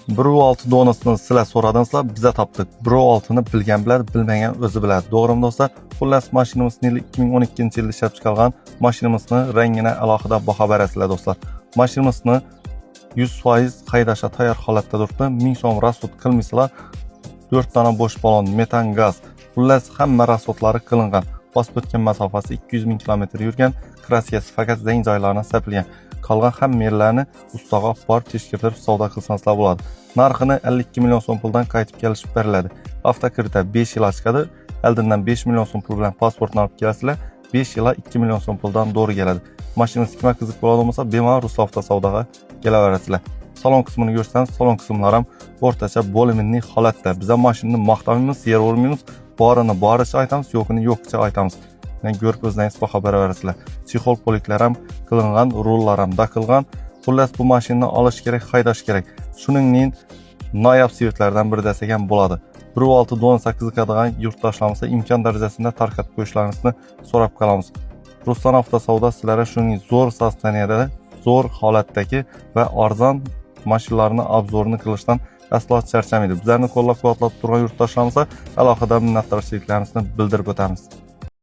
1.6 donasini sizlar so'radingizlar, biza topdik. 1.6 ni bilgan biladi, bilmagan o'zi biladi. To'g'rimi do'stlar? Xullas, mashinamizni yili 2012-yilda ishlab chiqarilgan, mashinamizni rangini alohida baho berasizlar do'stlar. Mashinamizni 100% haydashga tayyor holatda turibdi. 1000 so'm rasxod qilmaysizlar. 4 dona bo'sh balon, metan gaz, xullas hamma rasxodlari qilingan. Bosib o'tgan masofasi 200 ming kilometr yurgan, kraskasi faqat zang joylarini sepilgan. Qolgan hamma yerlarni ustaga olib borib tekshirtirib savdo qilsangizlar bo'ladi. Narxini 52 million so'm puldan qaytib kelishib beriladi. Avtokreditda 5 yil chiqadi. Oldindan 5 million so'm pul bilan pasportni olib kelasizlar. 5 yil 2 million so'm puldan to'g'ri keladi. Mashinangiz kimga qiziq bo'ladi bo'lsa, bemalol Ruslan avto savdoga kelaverasizlar. Salon qismini ko'rsangiz, salon qismlari ham o'rtacha bo'limli holatda. Biz ham mashinani maqtamaymiz, yer urmaymiz, borini boricha aytamiz, yo'qini yo'qcha aytamiz. Yani ko'rib o'zingiz baho beraverasizlar. Chexol poliklar ham qilingan, rullar ham taqilgan. Xullas, bu mashinani olish kerak, haydash kerak. Shuningdek, noyob svetlardan biri desak ham bo'ladi. 1.6 donasa qiziqadigan yurtdoshlarimiz imkon darajasida tarqatib qo'yishlaringizni so'rab qolamiz. Ruslan avto savdo sizlarga shuningdek zo'r sostaniyada, zo'r holatdagi va arzon mashinalarni obzorini qilishdan aslo charchamaydi. Bizlarni qo'llab-quvvatlab turgan yurtdoshlarimizga alohida minnatdorchiliklarimizni bildirib o'tamiz.